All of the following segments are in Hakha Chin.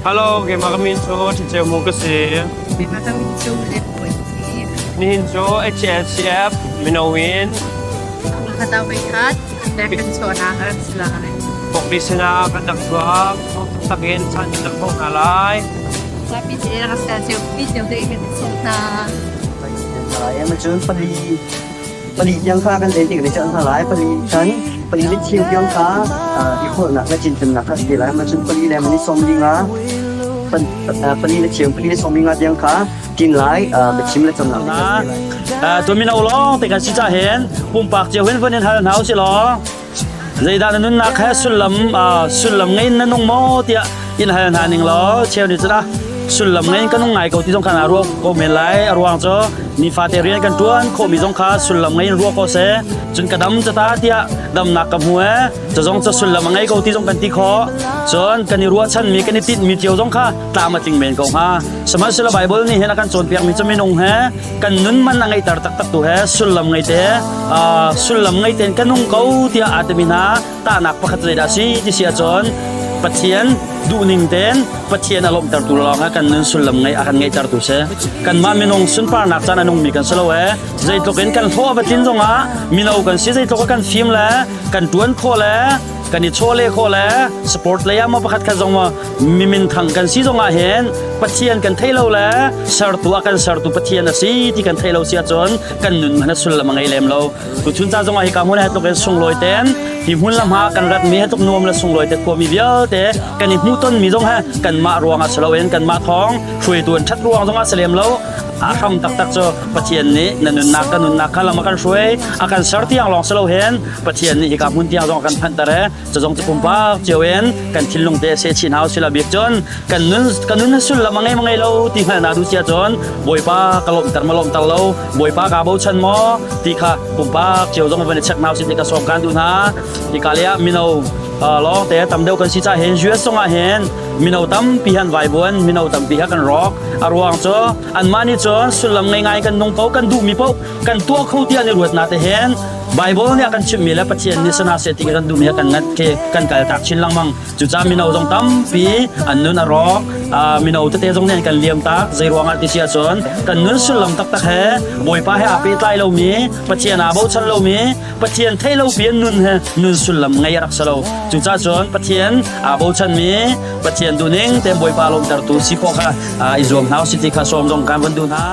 Hello, keimah ka min cu Ṭhaceu Mu ka si. Keimah ka min cu Le Bawi si. Nihin cu HLCF mino in Makataw may khat, kan chuahnak a rak si lai. Pokri sinah kan rak chuak, tak in chan kan rak hmuh hna lai. Zapi te rak sel cio pi cio te kan sung hna. Lai cun pali pali tiang kha kan ei tik nih cun hna lai pali kan pali le cheu tiang kha i khawlnak le cintennak kha si lai ma cun pali le mani sawm linga pali le cheu pali le sawm linga tiang kha tin lai biachim le camnak na tu mino lawng te kan si ca hen pumpak cio hin vun in hal hna usih law zeidah na nunnak he sullam sullam ngei na nung maw tiah in hal hna ning law cheu nih cun ah sullam ngei ka nung ngai ko ti zong kha na ruah ko men lai a ruang cu nifate rian kan ṭuan khawhmi zong kha sullam ngei in ruah ko seh cun ka dam cata tiah damnak ka hmu e cu zong cu sullam a ngei ko ti zong kan ti khawh cun kan i ruahchanmi kan i tinhmi cio zong kha tlam a tling men ko hnga sihmanhsehlaw Bible nih hin a kan cawnpiakmi cu minung he kan nun man a ngeihter taktak tu he sullam ngei te sullam ngei tein ka nung ko tiah aa timi hna tahnak pakhat zeidah a si ti si ahcun Pathian duhning tein Pathian a lawmhtertu lawng ah kan nun sullam ngei a kan ngeihtertu si. Kanmah minung sunparnak caan a nungmi kan si lo ee. Zeitluk in kan hlawh a va tlin zongah mino kan si zeitluk a kan fim le kan ṭuan khawh le kan i chawleh khawh le sport lei ah maw pakhat khat zong maw mi minthang kan si zongah hin Pathian kan thei lo le sertu a kan sertu Pathian a si ti kan thei lo si ahcun kan nun hmanh a sullam a ngei lem lo. Tuchun ca zongah hika hmun he tluk in sunglawi ten hi hmun lam ha kan rat mi he tluk nuam le sunglawi te khuami vialte kan i hmuhton mi zong he kanmah ruangah si loin kanmah thawng hruaitu an ṭhat ruang zongah si lem lo a hram taktak cu Pathian nih na nunnak ka nunnak kha lam a kan hruai a kan ser tiang lawng si lo hen Pathian nih hika hmun tiang zong a kan phanhter e cu zong cu pumpak cio in kan thinlung te se chin hau sila bik cun kan nun kan nun sullam a ngei ma ngei lo ti hngalhnak duh sia cun Bawipa ka lawmhter ma lawmhter lo Bawipa kaa bochan maw ti kha pumpak cio zong van i check hna usih ti ka sawm kan duh hna hika le ah mino lawng te tam deuh kan si ca hin US zong ah hin mino tampi han vaivuan mino tampi ha kan rawk a ruang cu anmah nih cun sullam ngei ngai kan nung ko kan duhmi paoh kan tuah kho tiah an i ruat na te hin Bible nih a kan chimhmi le Pathian nih sana seh ti kan duhmi kan ngat khi kan kal tak chin lengmang cucaah mino zong tampi an nun a rawk mino tete zong nih an kan liam tak zei ruangah ti si ahcun kan nun sullam taktak he Bawipa he aa pehtlai lomi Pathian aa bochan lomi Pathian thei lo pi an nun he nun sullam ngei a rak si lo cucaah cun Pathian aa bochanmi Pathian duhning te Bawipa lawmtertu si khawh kha i zuam hna usih ti kha sawm zong kan van duh hna.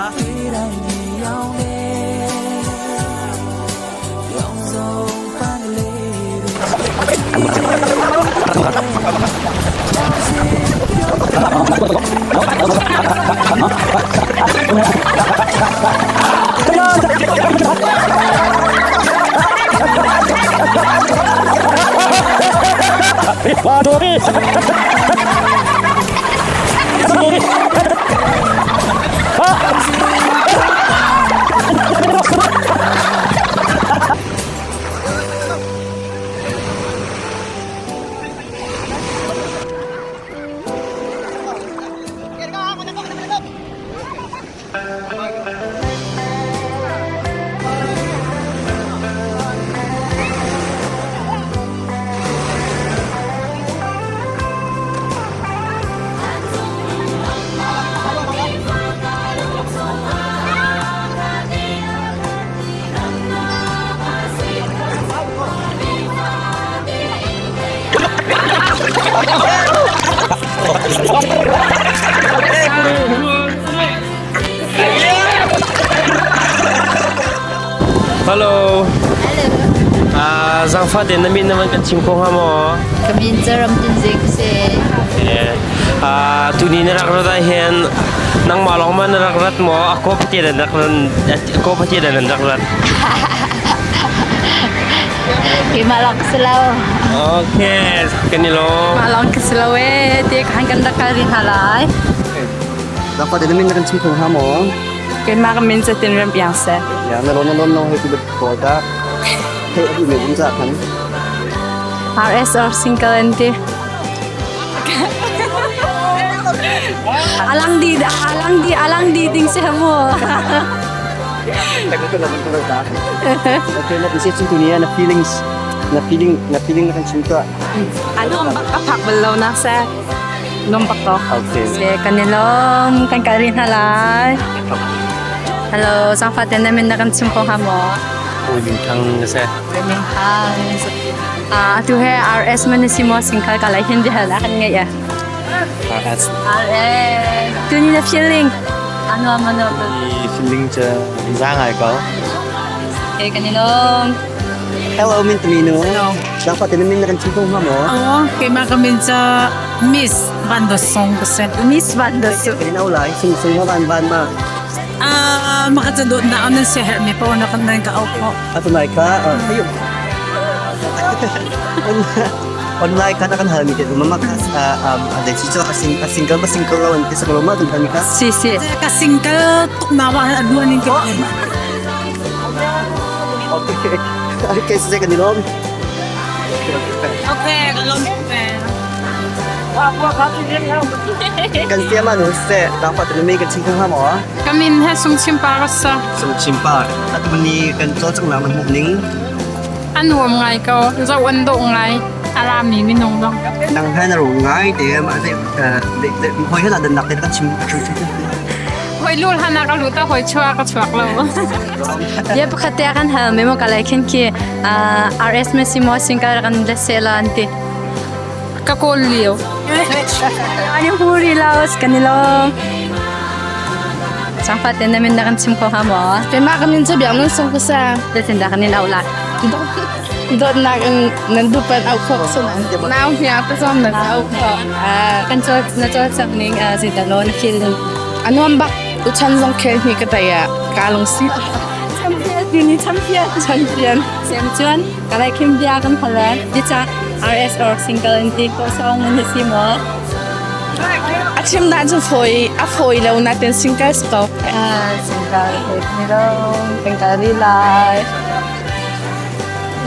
Hello. Ah, zangfah tein na min na van kan chim kho hnga maw? Ka min cu Ram Tin Zing si. Ah, tuni na rak rat ah hin nangmah lawng ma na rak rat maw? A ko pate nan rak ran ko pate nan rak rat. Keimah lawng ka si lo. Okay, kan i lawm. Mah lawng ka si lo ee, ti khan kan rak kal rih hna lai. Zangfah tein na min na kan chim kho hnga maw? Keimah ka min cu Tin Rem Piang si. Ya, na lon na lon lo hei ti kawl ta. Hei a duh me um za khan. RS or single an ti. Alang di alang di alang di ding si hamu. Okay, na bisa chim tu ni na feelings na feeling na feeling na kan chim tuah. Ano ang bak ka phak bal lo nak sa. Nom bak ko. Okay. Se kan i lawm kan kal rih hna lai. Hello, zangfa ten na min na kan chim kho hnga maw? Ui Min Thang na si. Ui Min Thang. Ah, atu he RS man na si maw singkal ka lai hin bia la kan ngai ya. RS. RS. Tu ni na feeling. Ano ano. I feeling cu za ngai ko. Okay, kan i lawm. Hello, min Tamino. Hello. Dapat na min na kan chim kho hnga maw? Oo, keimah ka min cu Miss Van Der Song ka si. Miss Van Der Song. Kan au lai, sung sung ma van van ma. Ah, makatadot na ako ng seher mi po na kan ka au ko. Ato nai ka, ayo. Online ka na kan hal mi te mama ka um de si cho asing single ma single lawan ti sa ma tun hal mi ka. Si si. Ka single tuk na wa anu aning ka. Okay. Okay, sige kan nilom. Okay, kalom. Kan siya man se dapat na may kan ching ha mo. Kamin he sung chim pa ka sa. Sung chim pa. At ni kan cho chang na man huk ning. An nuam ngai ko. Zo an do ngai. Arami minung dong. Nang he na ru ngai te ma de de de hoi he la dan nak te kan chim Hoi lul hana ka lu ta hoi chua ka chuak lo. Ya pakhat te kan hal memo ka lai khin khi RS me si mo single kan le se la anti. Ka kawl lio. Ani huri laos kan nilom. Sangfa ten na min na kan chim ko ha mo. Keimah ka min cu biak nan sung ka sa. Te tin da kan in au la. Dawtnak in nan dupan au khawk sunan. Nau hniang te zong nan au khawk. Kan cawl na cawl chak ning zeidah law na feeling? A nuam bak. Tuchan zong khel hi ka tai ah kaa lungsi. Champion tuni champion. Champion. Sem chuan ka lai khim bia kan phala. Di cha RS or single in ti ko song nan si mo. A chim dan cu fawi a fawi lo natin single si ko. Single ni lo single ni lai.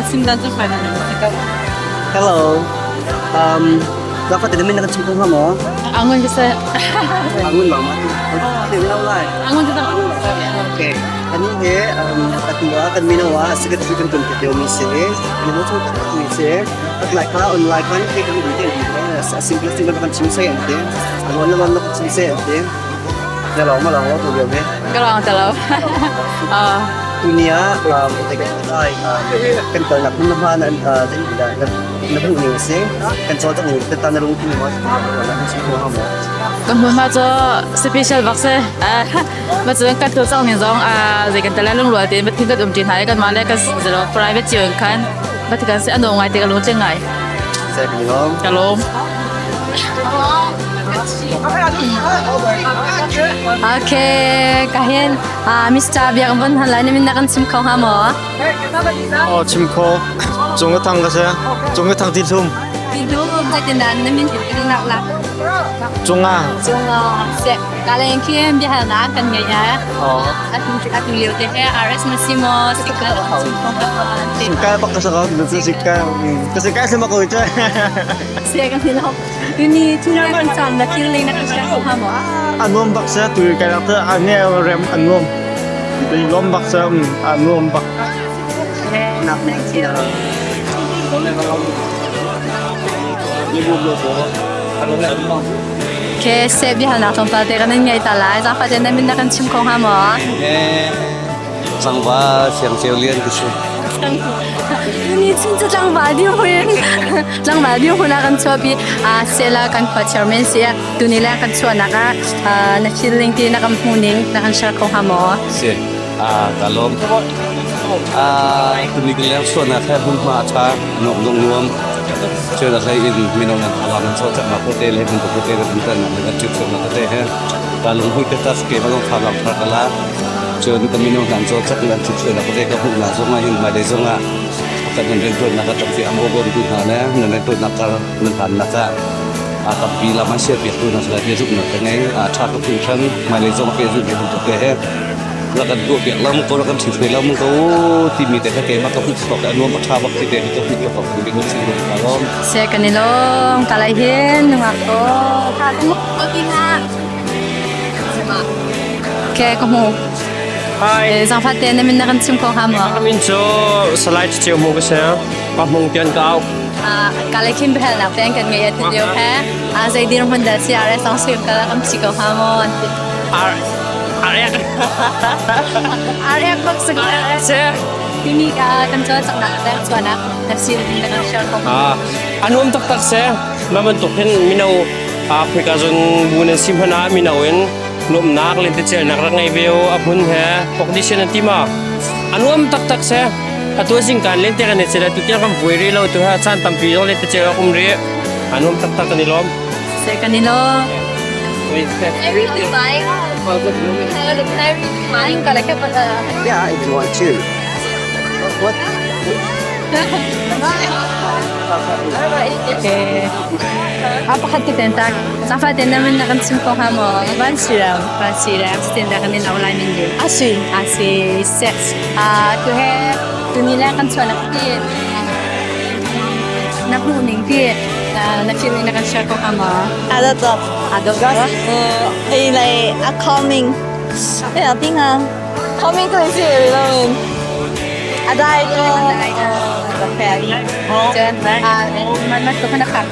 A chim dan cu fawi na Hello. Dapat na min na kan chim ko ha mo. Angun ka sa. Angun ma ma. Lau lai. Angun ka sa. Okay. Ani he atua kan minawa sigat kan tun ke mi se. Ni mo chung kan mi se. At like ka online kan ke kan bi te single single kan chim se ante. Ano na man kan chim se ante. Na lo ma lo tu yo me. Ka lawng ta lo. Tunia te kan ai kan kal nak na ma na dai da na bu ni se kan chaw tak ni ta na rung ti mo na kan chim ko ha mo. Kan hmun ma cu special bak si. Ma cu kan tu cang ning zong zei kan tala lungrual tein pathin kan um ṭi hna i kanmah le kan zero private cio in khan pathin kan si a nuam ngai ti ka lung tling ngai. Ka lawm. Okay, kahin Mr. Biak von han lai ni min na kan chim kho hnga maw? Oh, chim kho. Cung ka thang ka si. Cung ka thang ti thum. Ti thum zeitindah na min in nak la? Cunga. Cunga. Se kaleng khi bia na kan ngei ya. Oh. Atu lio te he RS na si mo sikal Sikal pak ka sa ka sikal. Kasi kaya sa mako ito. Se kan hilo. Tuni tuna kan sam na feeling na kan siya ha mo. Anuam bak sa tu kaya ta ane rem anuam. Lom bak sa anuam bak. Nak Okay, se bia na tong pa te kan ngai ta lai. Za fa te na min na kan chim ko ha mo. Tlangval siangceu lian ka si. Ni chin cu tlangval dirhmun tlangval dirhmun ah kan chuahpi sela kan khua chairman si tuni le kan chuahnak ah na feeling ti na kan hmu ning na kan share kho hnga maw? Si ka lawm. Tuni kan leng chuahnak he hmunhma a ṭha nuam zong nuam. Cun a hlei in mino nan thawang nan cawlcanghnak te le hmun te le kan tannak le kan ṭiuṭiunak te he ka lunghui te tas ke ma zong thazaang thar ka la. Cun ka mino hna an cawlcangh le an ṭhiuṭiunak te ka hmuhnak zong ah hin hmailei zong ah kan nan rianṭuannak a tampi a bawmtu hna le nan rianṭuannak kar nan hlannak ah a tampi lam an siarpiaktu hna sinah biazumhnak ka ngei. A ṭha tuk hringhran hmailei zong a pehzulh ve bantuk te he rak kan tuahpiak lengmang ko rak kan ṭhithruai lengmang ko timi te kha keimah ka hmuh chuak a nuam a ṭha bak ti te hi ka hmuh chuak ko ti si ka lawm. Se kan i lawm ka lai hin nungak ko ka ko ti nga ke ka hmu Hi. Zangfat te na min na kan chim ko ha ma Ka min cu Salai Chiu Mu ka si. Pa Hmung tian ka au. Kale khin behel nak te kan ngei ati lio he a zei dir hmun dah si RS song sim kala kam si ko ha mo an ti. R R ek R ek bak sa se timi ka kan chuan chak nak te chuan nak tafsir din kan share ko. Anuam tak tak se ma bantuk hin mino Africa zon bu nan sim hana mino in nuamnak lentecelnak rak ngei ve a hmun he pokdisian an ti ma anuam taktak se atu zingkan lente kan i cel tu tiang kan vui ri lo tu ha caan tampi zong lentecel a um ri anuam taktak kan i lawm. Se kan i lawm. Yeah, if you want to. What? Okay. A pakhat ki ten tak. Safa ten naman na kan chim ko ha mo. Van siram, van siram ten da kan in aulai min din. Asi. Asi se. A tu he tu ni la kan chuan ti na hmu ning ti na feeling na kan share ko ha mo. Ada to. Ada to. Eh like a coming. Eh I think ah coming to is it Adai ko. เจนอ่ามันมันตัวขนาดขัด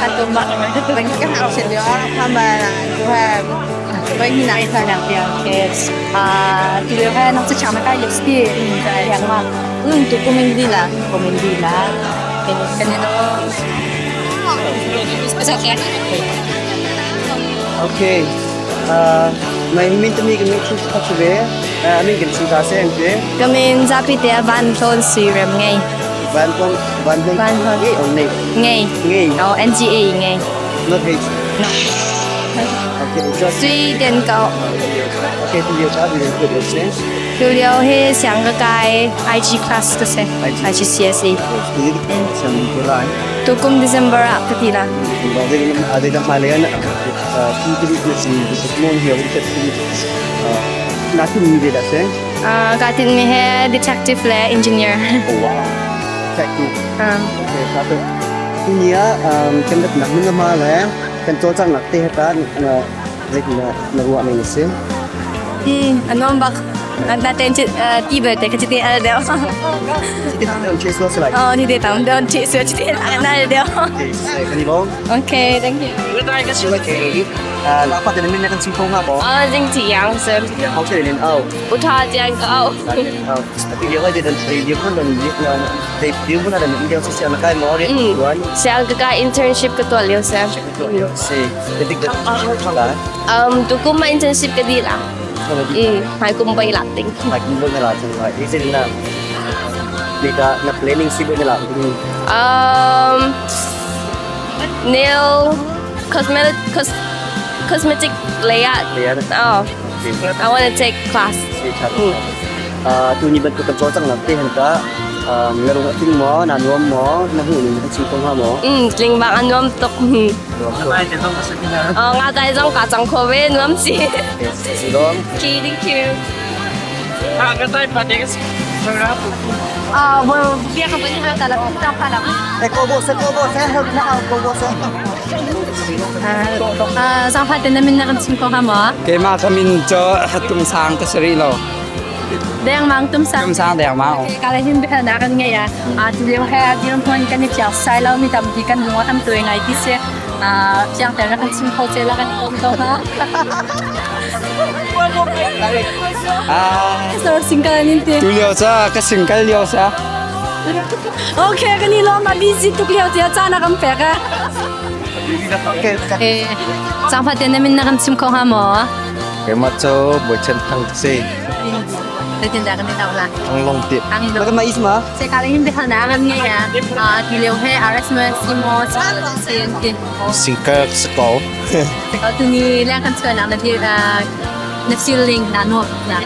ขัดตัวมา เป็นก็เอาเสร็จแล้วทำมาดูแฮไปที่ไหน ไทยหนังเดียวโอเคอ่าทีเดียวแค่น้องจะชามาใกล้ลิปสติกอย่างว่า ตัวกูไม่ดีละ ผมเป็นดีละเป็นกันเนาะ Okay. May min tami kan min chu chu ve. Min kan chu ta se ang te. Kamin zapi te van hlon sui rem ngei. Van kon van hlon Van hlon. Ngei or nei? Ngei. Ngei. Oh, NGA ngei. Not H. No. Okay, just Sui den ko. Okay, tu liu cha bi ko de se. Tu liu he siang ka kai IG class ka se. IGCSE. Ni di siang ko lai. Tu kum December a ka ti la. Ba de ade da ma le na tu ti bi si bi mon he u te ti na ti ni de da se. Ka tin mi he detective le engineer. Oh wow. Detective. Okay, ka tu. Tu nia kan dat nak mun ma le kan cho chang nak te ta na zek na na ruwa mai se. Anom bak na ten chi ti be te ka chi te al deo. Ti te on che so se lai. Oh, ni te tam don chi se chi te na al deo. Okay, se kan ni long. Okay, thank you. Okay. 老发的那边那个清风啊不？啊，经济养生。好起来连哦。不差钱够。 有一点有可能你有可能你要是想那个毛的，嗯，想个 internship 个多留下。是，你这个。 Tu kuma internship ka di la. Hai kumbay lating. Hai kumbay na lating. Isa din na. Dita na planning sibo na lating. Nail cosmetic cosmetic layout. Layout. Oh. I want to take class. Tu ni bentuk kan cocok nanti henka ngarung ting mo na nuam mo na hu ni chi kong ha mo. Tling ba anuam tok. Oh, nga dai zong ka chang ko we nuam si. Si dong. Okay, thank you. Ah, ka tai pa de Ah, well, biya ka ba niya talaga pala. Eh, ko bo se ko bo se na ko bo se. Sang fa ten namin na kan sim ko ha mo. Ke ma kamin cho tum sang ka sari lo. Deng mang tum sang. Tum sang deng ma. Ka la hin be na kan ngai ya. A tu le ha di ram phon kan ni piak sai lo mi tam ti kan lunga kan tuai ngai ti se. A piak te na kan sim ko che la kan om to ha. Ah. Sor single nin te. Tu liao cha ka single liao sa. Okay, kan ni lo ma busy tuk liao tia cha na kam pe ka. Eh, sang fa ten namin na kan sim ko ha mo. Ke ma cho boi chen thang se. Te tin da kan ni tau la. Ang long tip. Ang long. Baka mais ma? Se kala hin behal na kan ngai ya. A ti leo he RS mo si mo si si. Single sa ko. Se ka tu ni lang kan chuan na ti na feeling na no na.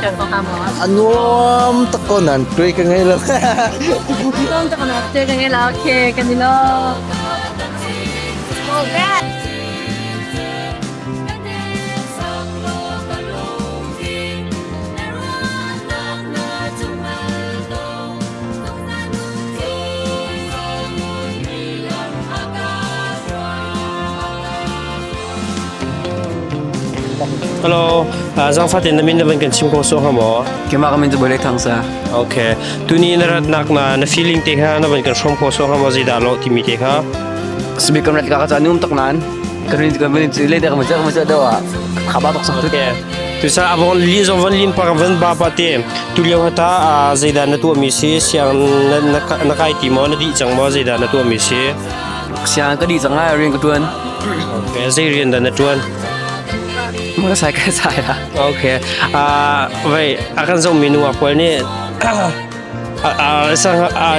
Share ko ha mo. Anuam tako nan tuy ka ngay lang. Anuam tako nan tuy ka ngay lang. Okay, kanilo. Hello, zangfat in na min na van kan chim ko so ha maw? Keimah ka min cu Bolek Thang sa. Okay. Tuni na ratnak na na feeling te kha na van kan hrom ko so ha maw zeidah lo timi te kha? Sbi kan rat ka ka num tak nan. Kan rin kan van cu le da ka ma cha do a khaba tok sang. Okay. Tu sa avon li zong van lin pa van ba pa te tu lio hata zeidah na tuah mi si siang na na kai ti maw na di cang maw zeidah na tuah mi si? Siang ka di cang lai rian ka tuan. Okay, zei rian dah na tuan? Mga sai ka sai la. Okay. Vai akan zong minu akwal nih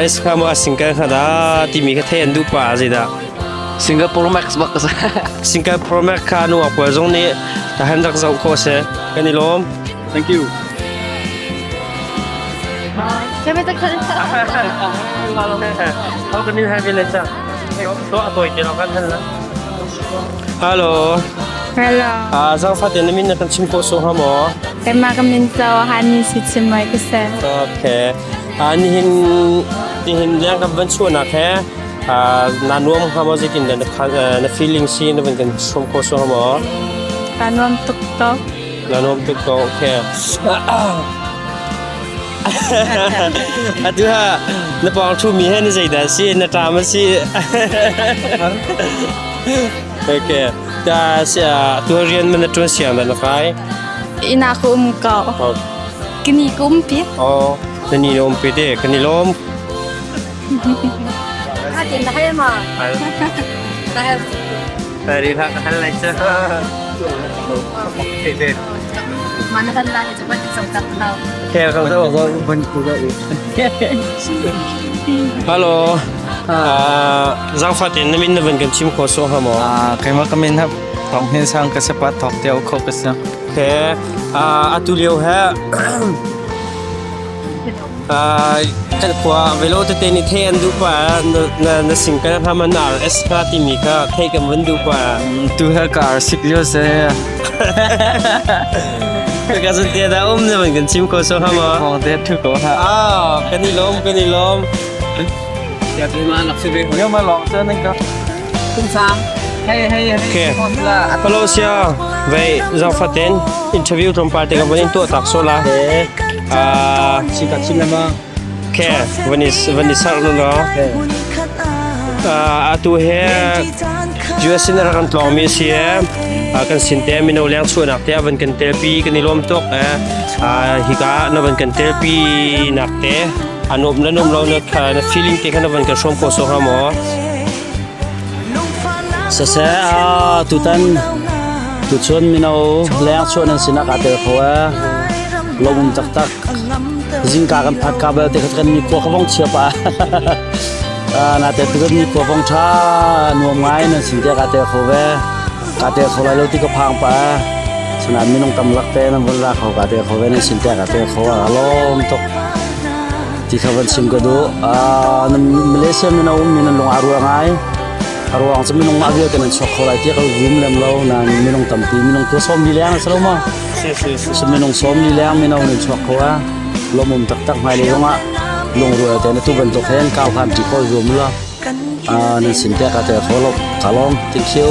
RS kha mo asingkal kha da timi kha thei an duh pa zeidah? Singapore Max bak ka sa. Singapore Max kha nu akwal zong nih tahan rak zoh kho se. Kan i lawm. Thank you. How can you have it later? Hello. Hello. Zangfat in na min na kan chim khawh so ha maw? Keimah ka min cu Hani si chim mai ka si. Okay. Nihin nihin liang kan van chuahnak he na nuam hnga maw zeitin dah na feeling si na van kan hrawm khawh so ha maw? Ka nuam tuk ko. Na nuam tuk ko. Okay. Atu ha na pawng ṭhumi he na zeidah si na ṭam a si. Okay. Ta tu rian man na ṭuan siang dah na kai? Ina ka um ko. Kini ka um pi. Oh, na ni na um pi te. Kan i lawm. Ka tin na hai ma. Tari hlah ka hal lai cha. Mana kan lah itu pun tak tahu. Okay, kau tahu. Hello. Zangfat in na min na van kan chim kho so ha maw? Keimah ka min hap thong hin sang ka sepat thok tiau kho ka si. Okay. Atu lio he Kan khua velo tete nih thei an duh pa na na sing kan hram an RS kha timi kha thei kan van duh pa. Tu he ka ar sik lio se. Ka zun te da um na van kan chim ko so ha ma. Thong te thu ko ha. Ah, kan i lom kan i lom. Ya ke ma nak se ve. Yo ma long cha nan ka. Tung sang. Hey hey hey. Okay. Hello sia. Vei zangfaten interview tlawmpal te ka van in tuah tak so la. Ah, si ka chim lama. Okay, van i van i sar no no. Ah, atu he US in rak kan tlawng mi si e. Kan sin te mino leng chuahnak te van kan telpi kan i lawm tuk eh. Hika na van kan telpi nak te anom na nom lo na na feeling te kha na van kan hrawm ko so ha maw. Siseh tutan tuchun mino leng chuah nan sinak aa tel kho ee. Lawmum taktak. Zingka kan phat ka belte kha kan nikhua ka vong chia pa. Nate tutan nikhua vong tha nuam ngai nan sin te ka tel kho ve. Ka tel kho lai lo ti ka phang pa. Sanan minung tam lak te nan von ra kho ka tel kho ve nan sin te ka tel kho a lawm tuk. Ti kha van chim ka duh. Malaysia mino ummi nan lung aa rual ngai. A ruang cu minung mah vialte nan chuak kho lai tiah ka zum lem lo. Nain minung tampi minung tu 40 leng a si lo maw? Si minung 40 leng mino nan chuak kho a. Lawmum taktak hmailei zongah lungrual te na tu bantuk hen kau hlan ṭi kho zuam la. Nan sin te ka tel kho lo. Ka lawm. Thank you.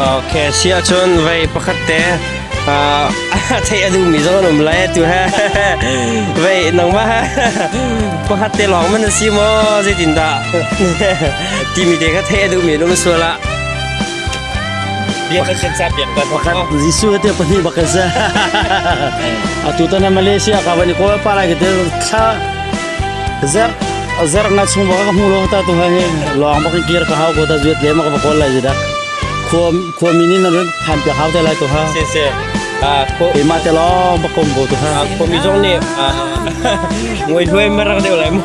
Okay, si ahcun vei pakhat te theih a duhmi zong an um lai tu he vei nangmah pakhat te lawng man si maw zeitindah timi te kha theih a duhmi an um sual ah bia kan kan ca piak kan pakhat Jesuh te pahnih bak kan si atu tan Malaysia ka van i kawl pa lai te thla zer zer nga chung bak ka hmu lo ta tu he lawng bak in kir ka hau ko ta zuat le ma ka kawl lai dak khua khuami nih nan phan piak hau te lai tu ha si si keimah te lawng bakom ko tu ha khuami zong nih ngoi hluai marak deuh lai mu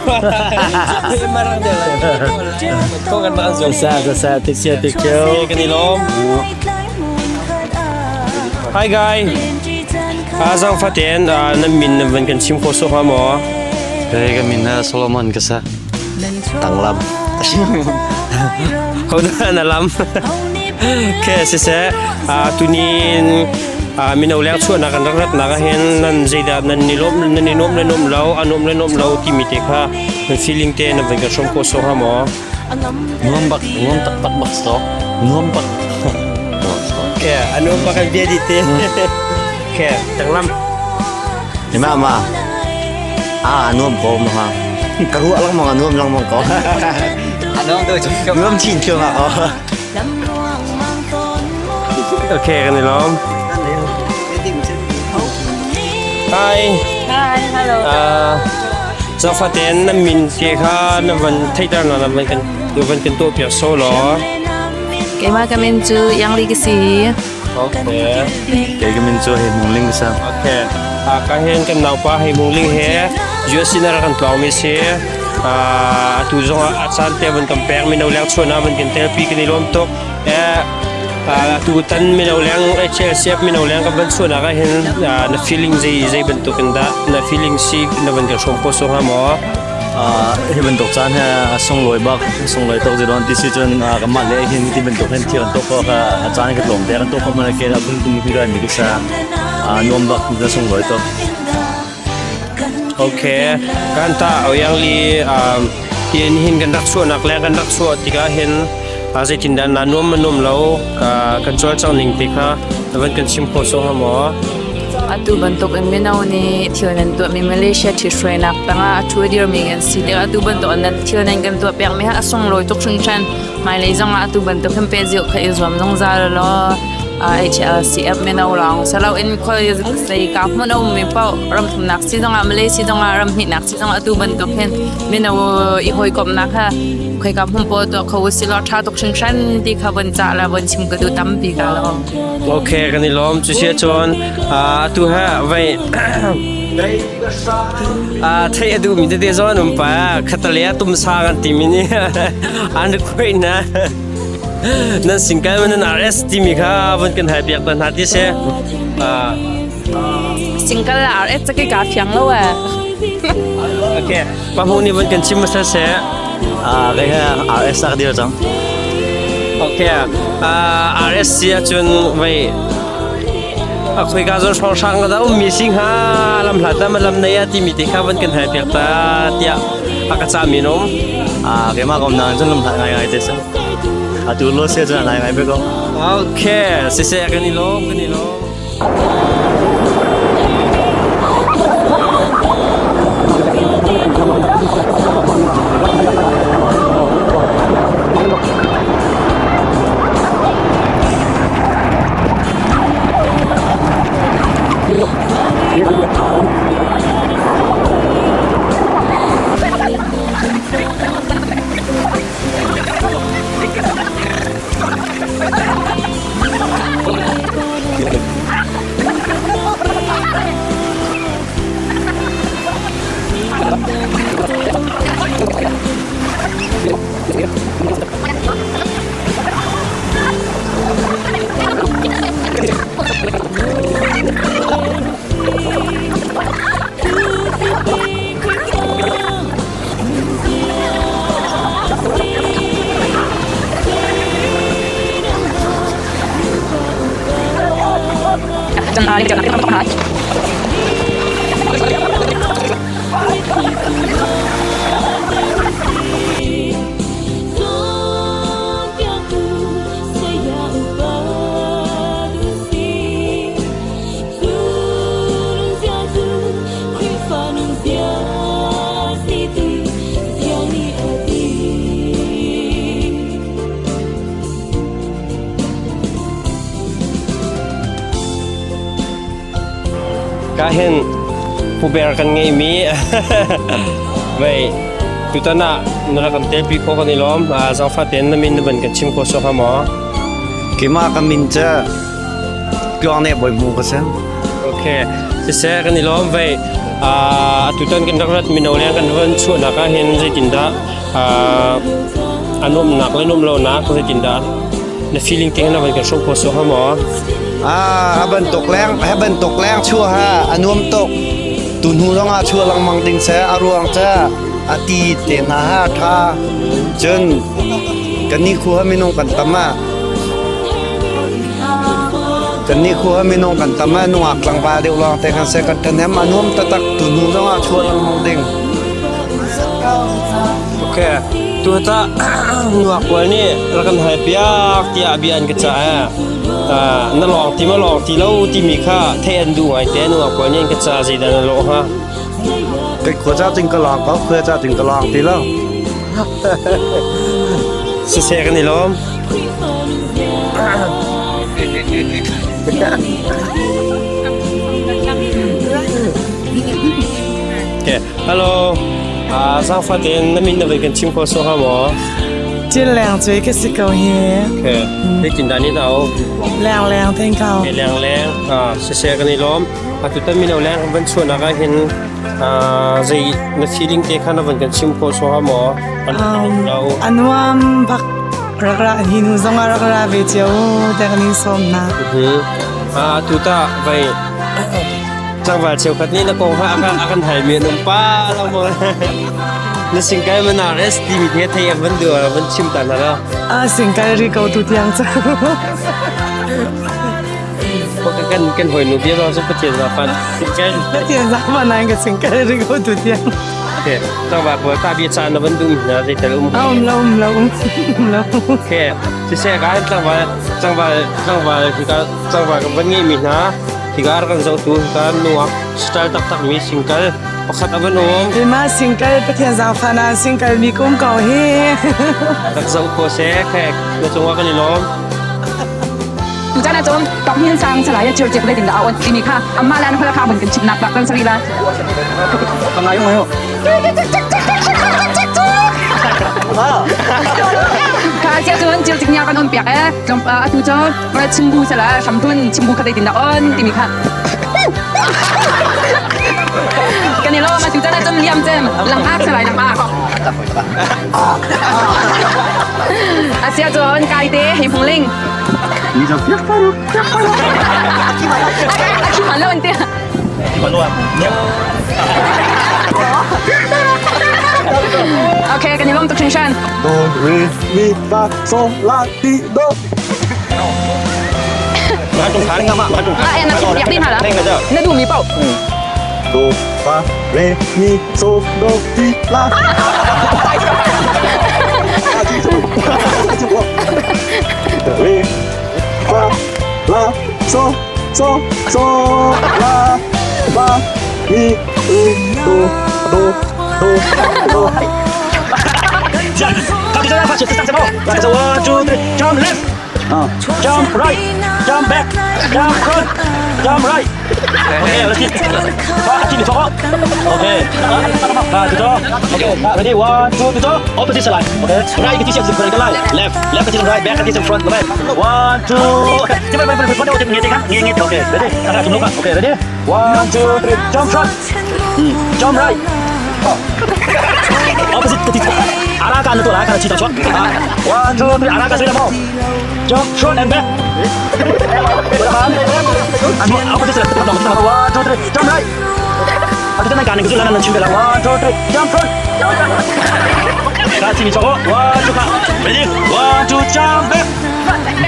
marak deuh lai ko kan rak zong sa sa sa take care take care kan i lawm Hi guy Zang faten nan min nan van kan chim kho so ha maw Hey ka min Solomon ka sa Tanglam. Hodah na lam. Ke siseh tunin mino leng chuahnak kan rak ratnak ahhin nan zeidah nan ni lawm nan i nuam le nuam lo a nuam le nuam lo timi te kha nan feeling te nan van kan hrawm khawh sawh hnga maw? Nuam bak, nuam taktak bak so. Nuam bak. Ke. Okay, anu pa kan bia di te. Okay, tanglam. Ima ma. Ah, nuam ko ma ha. Ka ruah lengmang a nuam lengmang ko. Anong tu Nuam chin thiam ah ko. Okay, kan i lawm. Hi. Hi, hello. Zafaten na min te kha na van theihter na na van kan na van kan tuah piak so law. Keimah ka min cu Yang Li ka si. Okay. Kei ka min cu Hei Mung Ling ka si. Okay. Ka hen kan naupa Hei Mung Ling he US in a kan tlawng mi si. Atu zong ah a caan te van kan pek mino leng chuan ah van kan telpi kan i lawm tuk. Atu tan mino leng HLCF mino leng kan van chuan ah hin na feeling zei zei bantuk in dah na feeling si na van kan hrawm ko so hnga maw? Hi bantuk caan he a sunglawi bak sunglawi tuk zidon ti si cun kanmah le hin ti bantuk hin thil kan tuah khawh kha a caan ka tlawm te kan tuah khawh mana ke a phun kum hi rai mi ka sa nuam bak na sunglawi tuk. Okay, kan ta oyang li hin hin kan rak chuahnak le kan rak chuah tikah hin zeitindah na nuam ma nuam lo kan cawlcang ning te kha van kan chim kho so ha maw? Atu bantuk in mino nih thil nan tuahmi Malaysia ṭhithruainak tangah a ṭhu dirmi kan si tikah atu bantuk in nan thil nan kan tuah piakmi hi a sunglawi tuk hringhran. Hmailei zongah atu bantuk hin pehzulh kha i zuam zungzal law HLCF mino lawng si loin khual zeika hmun a ummi paoh ramthumnak si zongah Malaysia zongah ramhnihnak si zongah atu bantuk hin mino i hawikomhnak kha khoika hmun paoh tuah kho usih law ṭha tuk hringhran ti kha von cah le von chim ka duh tampi ka lo. Okay, kan i lawm. Cu si ahcun atu ha vai theih a duhmi tete zong an um pa. Khatale ah tumsa kan timi nih an request na. Nan singkal man nan RS timi kha von kan hal piak ta hna ti si. Singkal RS ca ka fiang lo eh. Okay, pa hmu nih von kan chim hmasa seh. Kei he RS a ka dir cang. Okay, RS si ahcun vei a khoika zawn hrawnghrang ka dah ummi si hnga lam hlat ah lam nei ah timi te kha van kan hal piak ta tiah a ka cahmi an um. Keimah ka umnak cun lam hlat ngaingai te si. Atu lo sia cun a ngai ngai ve ko. Okay, siseh kan i lawm kan i lawm. Ka hin puber kan ngeimi vei tutan ah na rak kan telpi kho kan i lawm. Zaangfah tein na min na van kan chim kho sawk hnga maw? Keimah ka min cu Tluang Ne Bawi Hmu ka si. Okay. Siseh kan i lawm vei. Atutan kan rak rat mino le kan van chuahnak ah hin zeitindah a nuamnak le nuam lonak zeitindah na feeling te na van kan hrawm kho sawk hnga maw? Ah, a bantuk leng, he bantuk leng chuah ha a nuam tuk. Tu hnu zong ah chuah lengmang ding seh a ruang cu a ti te hna ha tha. Cun kan ni khu ha minung kan tam ah kan ni khu ha minung kan tam ah nungak tlangval deuh lawng te kan se kan ṭhahnem a nuam taktak tu hnu zong ah chuah lengmang ding. Okay. Atu ta nuak pawl nih rak kan hal piak tiah bia an ka cah ee. Na lawng ti ma lawng ti lo timi kha theih an duh ngai te nuak pawl nih an ka cah zeidah na lawh hnga? Kai khua ca cing ka lawng ko, khua ca cing ka lawng ti lo. Siseh kan i lawm. Okay. Hello. Zaangfah tein na min na voi kan chim kho so ha maw? Cin leng cui ka si ko hi. Okay. Zeitindah ni na Leng leng theng ko. Okay, leng leng. Siseh kan i lawm. Atutan mino leng kan van chuahnak ah hin zei na feeling te kha na van kan chim kho so ha maw? A nuam bak rak ra hi nu zong ah rak ra ve cio te kan in sawm hna. Atu ta vai tlangval cheukhat nih na kong ha a kan hal mi an um pa lo maw? Na singkai mana res timi the thei an van du van chim ta hna lo. A singkai ri ko tu tiang cu. Kan kan hoi nu bia zong cu Pathian zaafan singkai. Pathian zaafan nai ka singkai ri ko tu tiang. Okay, tlangval pawl ta bia caan na van dum hna zeitel um. Um lo um lo um lo. Okay, siseh kan tlangval tlangval tlangval hika tlangval kan van ngei mi hna hika kan zohtu hika nuak style taktak mi singkal pakhat a van um. Ima singkal Pathian zaafan ah singkal mi kum ko hi. Tak zoh ko se khek na cungah kan i lawm. Tutan ahcun Tok Hin Sang Salai Chir Cek zeitin dah a on timi kha amah le an holh kha vun kan chimnak bak kan sari la. Ngayo ngayo. Kha sia cun Chir Cek nia kan on piak e atu cu chimbu sala hramthun chimbu kha zeitin dah on timi kha kan i lawm atu chan ahcun liam cem langak salai langak Asia cun kai te hei phung ling Ok, kan i lawm tuk hringhran. Do, re, mi, fa, sol, la, ti, do. Na duhmi paoh. Do, fa, re, mi, sol, do, ti, la. Re, fa, la, so, so, so, la, fa, mi, re, do, do, do, do. One, two, three, jump left, jump right, jump back, jump front, jump right. Okay, let's see. Okay. Okay, ready? One, two, three, opposite side. Okay. Right 个线是 front left, left 个 right, back 个线 front, left. One, two. Okay. 这边边边边边，你看，你你 Okay, ready? 大家准备 Okay, ready? One, two, three, jump front. Jump right. Opposite 个阿拉干的多来，看起脚圈。One, two, three, 阿拉干谁的帽？Jump front and back. Opposite side. One, two, three, jump right. 啊，就在那干那个就那那区别了。One, two, three, jump front. 来，请你超过。One, two, ready? One, two, jump back.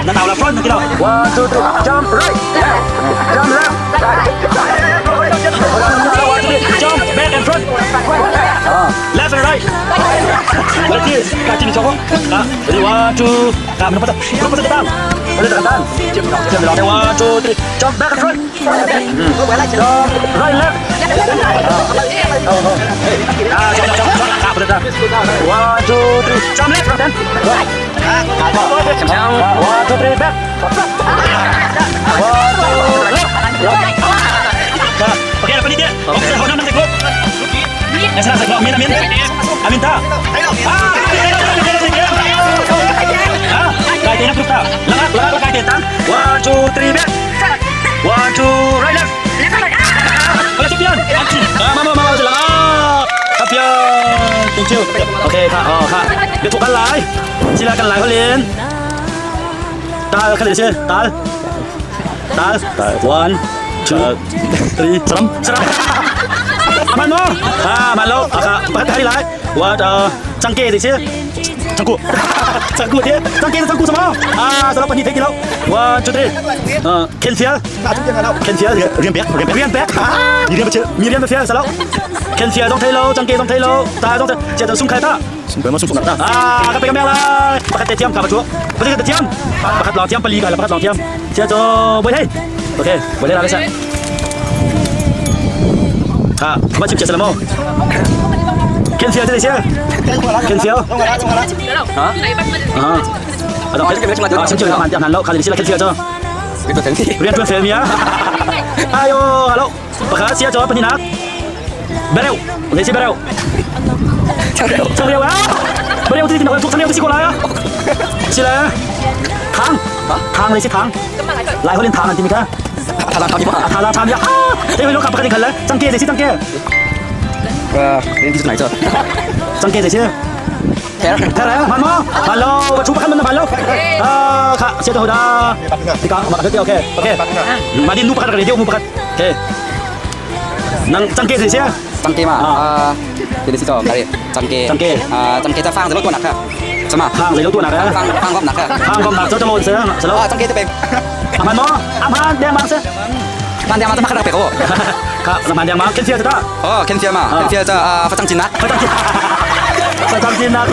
那到了 front 知道。One, two, three, jump right. Jump left. Jump back and front. Left and right. Berarti kaki ni cokok. Ready? One, two. Ah, mendapat. Mendapat ke tangan. Boleh tekan tangan. Jam One, two, three. Jump back and front. Jump right, left. Ah, jump, jump, jump. Ah, boleh dah. One, two, three. Jump left, then. One, two, three, back. One, two, left. Okay, apa ni dia? Okay, hold on, nanti go. Amin, amin. Amin ta. Ah, Kai te na Langak, langak, kai te tang. One, two, three, back. One, two, right, left. Wala champion. Ah, mama, mama, langak. Champion. Thank you. Okay, ค่ะอ๋อค่ะเดี๋ยวถูกกันหลายศิลากันหลายเขาเรียนตาเขาเรียนชื่อตาตา one two three สามสาม aman mo ah malo aka bakit hari lai what changke 这些长裤长裤爹长给长裤什么啊สำหรับวันนี้เทคแล้ว one two three เอ่อเคนเฟียเคนเฟียเรียนแบ็คเรียนแบ็คมีเรียนไปเชื่อมีเรียนไปเฟียสแล้วเคนเฟียต้องเทโลจังเกต้องเทโลตาต้องเจตสุ่มใครตา Ah, ka pe ka meng lai. Pakhat te thiam ka ba chu. Pakhat te thiam. Pakhat long thiam pali ka la pakhat long thiam. Sia cho boy hei. Okay, boleh lah bisa. Ha, ba chim che mo. Ken fiel te sia. Ken fiel. Ha? Ha. Ada ah, chim che man tiang han lo, kha ni sila ken fiel cho. Rian tuan fel mia. Ayo, halo. Pakhat sia cho paninak. Bereu, le si bereu. Changreu ah. Bereu ti ti nak thuk changreu ti si ko lai ah. Sila. Thang. Thang le si thang. Lai holin thang an ti mi kha. 他拉他拉啊！哎，我卡不看你看了，张杰这些张杰。 你是哪个？张杰这些。太来了，慢吗？Hello，我出不看门的 Hello。啊，卡，谢谢好的。你讲，马上 OK OK。马丁，努不看这个，我不看。OK。能张杰这些？ 张杰嘛，啊，这里是做哪里？张杰。张杰。啊，张杰在放这个多难看，什么？放这个多难看？放放咁难看。放咁难，走走路先，走路。啊，张杰这边。阿潘么？阿潘，两毛先。 潘两毛怎么看到别个？卡，那潘两毛，跟谁的？哦，跟谁嘛？跟谁这啊？发张金啊？发张金。发张金啊！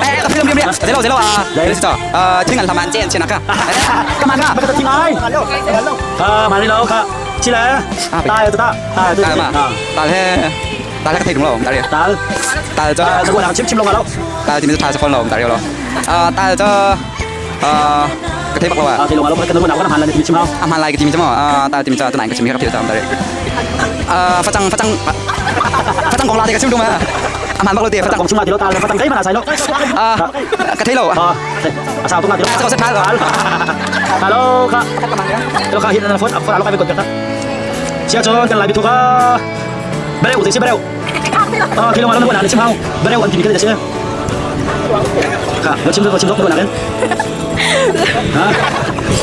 哎，不用不用不用，这路这路啊，这是做啊，听人他们见钱那个，干嘛干？不是听爱。啊，马里楼卡，起来，大呀大，大大嘛，大咧，大咧个体重咯，大咧。大，大咗。这个两千千龙啊咯。大点子太十分咯，大了咯。啊，大咗啊。个体北咯啊，体龙啊，跟到个南个南啦，你知冇？ 啱啱嚟嘅点啫嘛，啊，但係點就都難嘅前面個票就唔得。啊，發爭發爭發爭講啦，你嘅超中啊！啱啱北咯啲，發爭講中啊，條佬，發爭雞嘛，細佬。啊，個體路啊，阿少東啊，條佬，這個識睇啦。 Hello ค่ะ Hello ค่ะเห็นนะฝนฝนเราไปกดกันนะเชียร์จนกันไหลไปทุกอ่ะเบลล์สิเบลล์อ่าที่ลงมาแล้วนึกว่าหนาเลยชิมเฮาเบลล์อันที่มีกันจะเชื่อค่ะเราชิมตัวชิมตัวนึกว่าหนากันฮะ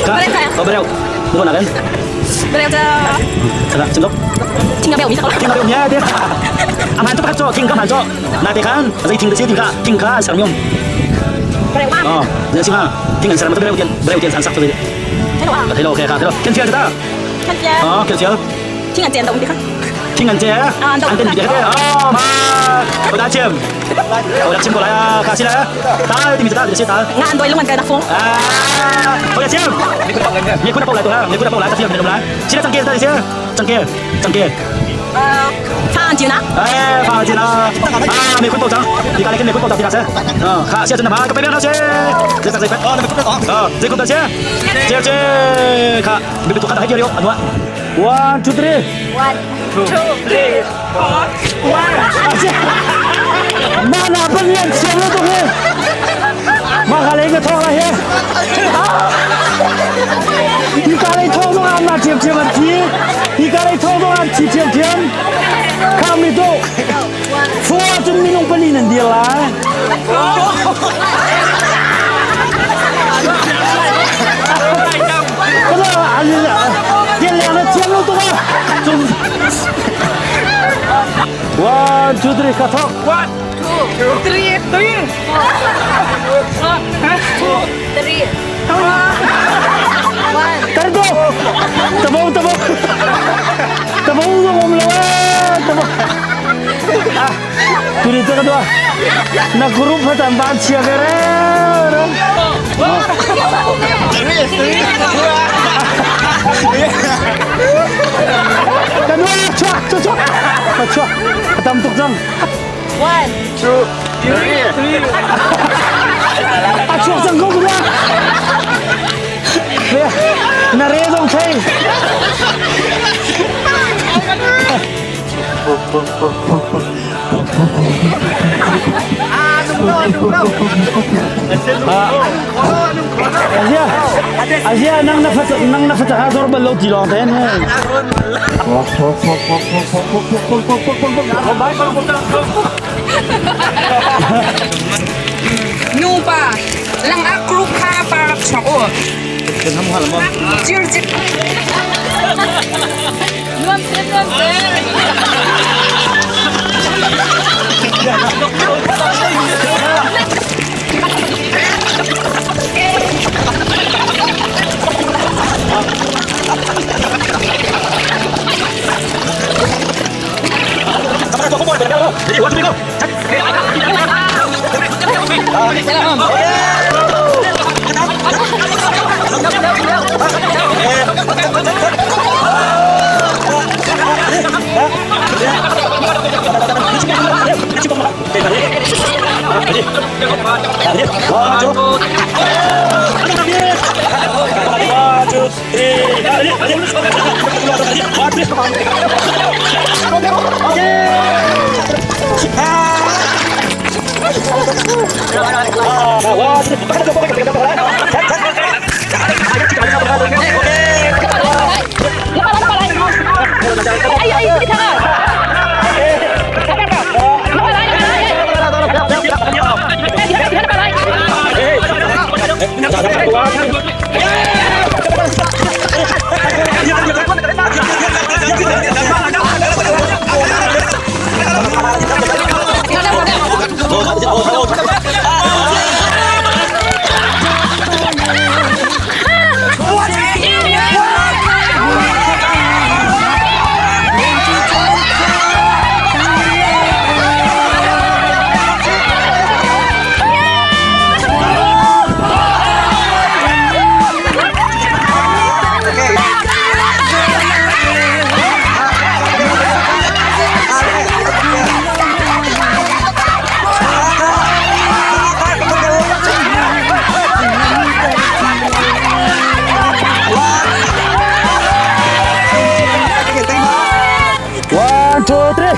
ค่ะเอาเบลล์นึกว่าหนากัน เบลจะ ใช่ชิมตัว ทิ้งกระเบลมีสัก ทิ้งกระเบลเนี่ยเดี๋ยวอาหารตัวพัดโจ้ทิ้งก็ผ่านโจ้นาเตคันอะไรทิ้งตัวทิ้งค่ะทิ้งค่ะสามยมอ๋อเดี๋ยวชิมฮะทิ้งกันสามมันจะเบลล์เตียนเบลล์เตียนสันสักตัวเลย ใช่หรอ เทโลโอเคค่ะเทโลเคนเฟียร์จ้า เคนเฟียร์ อ๋อเคนเฟียร์ ทิ้งอันเจียนตรงนี้ค่ะ 听人姐， 啊， 安定比较哦妈，我打签，我打签过来啊，卡起来，打对面打这些打。 งานโดยลุงมันเกินนะฟง 啊，我打签，你困得过来对啊，你困得过来，这些没来，现在张杰这些，张杰，张杰。 放进啦！哎，放进啦！啊，没困到张，你刚才跟没困到张，听下嗯，好，现在真的吗？个白边老师，这这这，哦，那边哦，这个大姐，姐姐，看，你别多看到黑掉了，安 One two three. One two three four. One. 妈那不练钱了都会，妈还来个痛了嘿！你刚来痛都俺那接接问题，你刚来痛都俺提接接，看没到，佛真没弄不离能的来。不是，俺是点亮了天路多啊！One two three，卡痛。 One two three three four two three one。等等，怎么怎么怎么我们了怎么？啊，对这个多，那 group 咱班切个嘞。 Kedua, cuak, cuak, cuak, cuak, ketam tuk jang. One, two, three, three. 啊，cuak jang kau kedua. Na re dong thei. Asia, Asia nang nafat nang nafat ha zor bal lo ti long ten he. นูป่ะลังอักรูคาปารับชอบจิรจิ รวมเต็มรวมเต็ม 我准备够。One, two. One, two, three. One, two, One, two, three.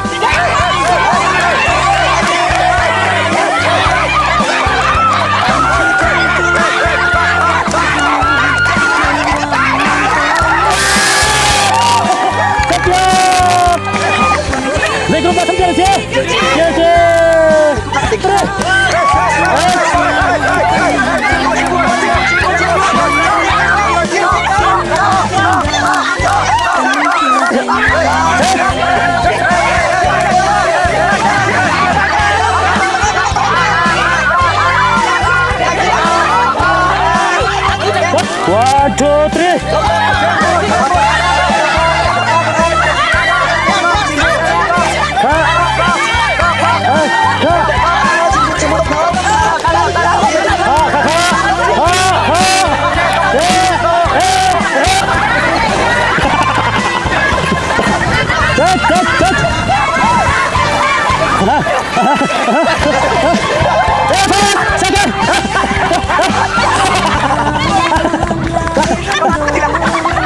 Lấy group ba thăm chơi chứ? Chơi chơi. One, two, three.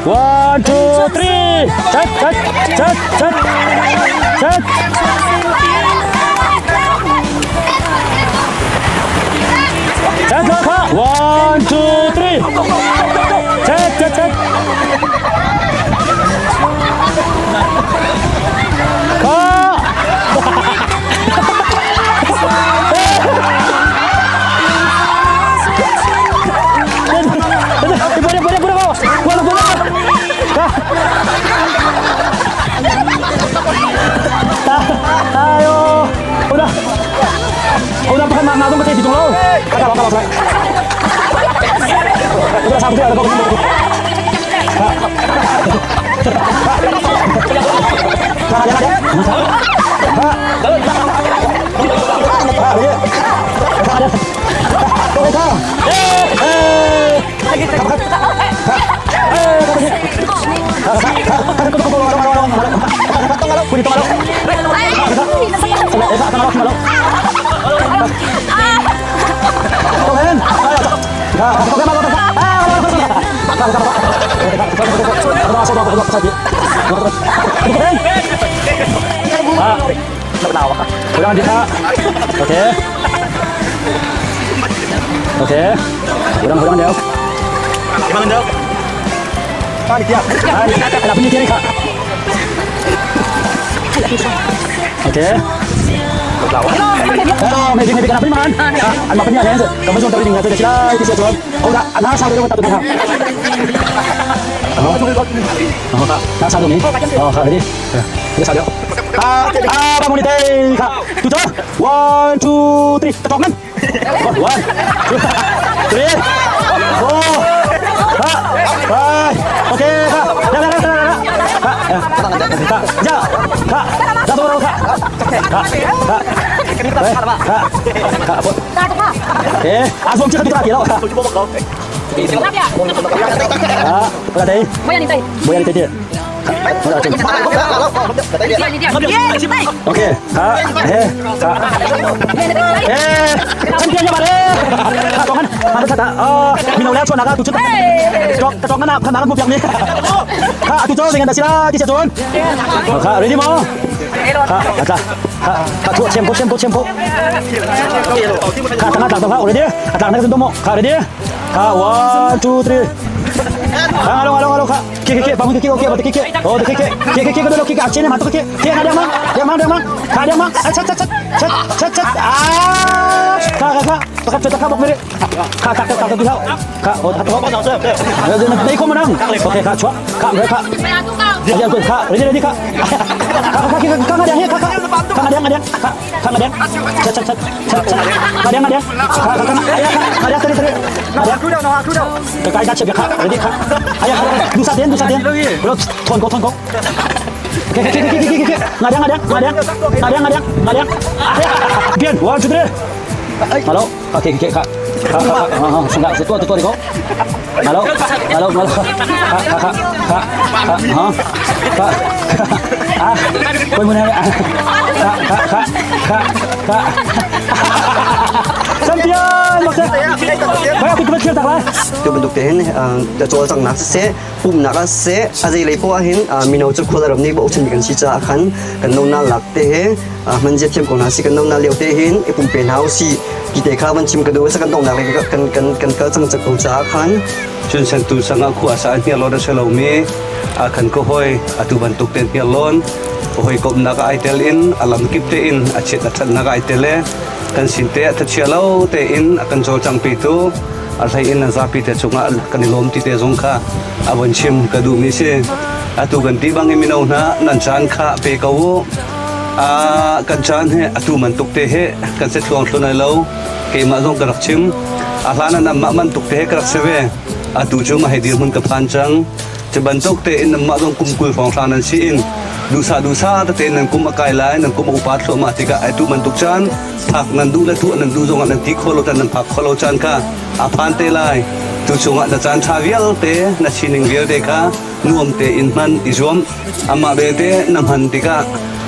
One, two, three. Chat, chat, chat, chat, chat. Chat, chat. One, two, three. Chat, chat, chat. Boleh, boleh, boleh, boleh, boleh. 哎呦，好啦，好啦，不看马马东个车自动咯，大家攞，大家攞出嚟。我差唔多啦， OK OK，回荡回荡掉，回荡掉，大力点，大力，来不你点一下。OK。Hello, may may kenapa ni man? An ma penya lense. Kamu cuma tapi tinggal sila di sini. Oh, dah, ana sa do ta tu ha. Oh, oh, na sa do ni. Oh, ha, ready. Ini sa do. Ah, ah, bangun ni teh. Ka. Tu tu. 1 2 3. Ketok man. 1 2 3 4 5. Okay, ka. Dah, dah, dah, dah. Ka. Ka. Ja. Ka. Dah tu ka. Ka. Ka. Ka. Ka. Eh, asum cakap tu lagi lah. Ah, berapa tadi? Boyan tadi. Boyan tadi. Okay. Ha he ha. Eh, champion ya bare. Ha tong han. Ha ta ta. Ah, mino le chuan na ka tu chu. Tok ta tong na kha na mu piak ni. Ha tu cho dengan da sila ti sia chun. Ha ready mo? Ha ata. Ha ha tu chem ko chem ko chem ko. Ha tanga tang tang ha ready? Atang na ka mo. Ha ready? Ha 1 2 3. Ha alo alo alo kha. Ke ke ke bangun ke ke okay ke ke. Oh ke ke ke ke ke ke ke ke achene ma to ke. Ke ha ma. Dia ma dia ma. Kha dia ma. Chat chat chat. Chat chat chat. Ah. Kha kha kha. Pakhat chat kha bok mere. Kha kha kha kha kha. Kha oh kha kha. Dei ko manang. Okay kha chua. Kha mere kha. Dia ko kha. Ready ready kha. Kha kha kha kha dia kha kha. Kha dia dia. Kha kha dia. Chat chat chat. Chat chat. Kha dia dia. Kha kha kha. Kha dia tadi tadi. Kha kai da chep kha. Ready kha. Ayah dusa den dusa den. Bro thon ko thon ko. Okay okay okay okay okay. Nga dia nga dia nga dia. Nga dia nga dia nga dia. Bian 1 2 3. Halo. Okay okay kha. Kha kha kha. Ha ha tua tua ko. Halo. Halo halo. Kha kha kha. Kha kha ha. Kha. Ah. Koi mun ha. Kha kha kha. Kha kha. Champion. Kaya aku cuma tak lah. Tu bantuk te hin cawlcanghnak siseh pumhnak ah siseh a zeilei poah ahhin mino cu khual a ram nih bochan kan si caah khan kan no lak te he hmanzia thiam ko hna si kan no lio te hin i pumpe hna usih ti te kha van chim ka duh kan donghnak lei kan kan kan kal cang cak ko caah khan. Cun sentu sangah khua sa hniarlawn a si lomi khan ka hoi atu bantuk ten hniarlawn hawikomhnak ai tel in a lamkip tein a chiat a ṭhatnak ai tel e kan sin te a thachia lo tein a kan cawlcangpi tu a hlei in an zapi te cungah kan i lawm ti te zong kha a von chim ka duhmi si. Atu kan ti bang in mino hna nan caan kha pe ko u. Kan caan he atu bantuk te he kan se thluang thlun ai lo. Keimah zong ka rak chim. A hlan ah nanmah bantuk te he ka rak si ve. Atu cu mah hei dirhmun ka phan cang. Cu bantuk tein nanmah zong kum 20 hrawnghrang nan si in duhsah duhsah tete nan kum a kai lai, nan kum a upa thluahmah tikah atu bantuk caan phak nan duh le tuah nan duh zongah nan ti kho lo caan nan phak kho lo caan kha a phan te lai. Tu chungah na caan ṭha vialte na sining vialte kha nuam tein hman i zuam. Amah belte na hman tikah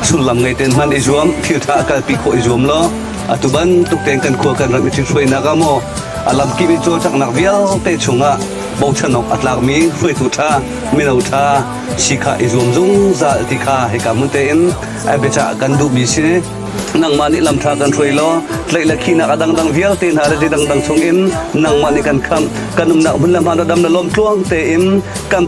sullam ngei tein hman i zuam, thil ṭha a kalpi khawh i zuam law atu bantuk tein kan khua kan ram i ṭhithruainak ah maw a lamkip in cawlcanghnak vialte chungah bochan awk a tlakmi hruaitu ṭha, mino ṭha si kha i zuam zungzal ti kha hika hmun tein ai biacah kan duhmi si. Nangmah nih lam ṭha kan hruai law tlaih le khihnak a dangdang vialte hna le dangdang chungin nangmah nih kan khamh. Kan umnak hmun le hma na dam na lawm tluang tein kan.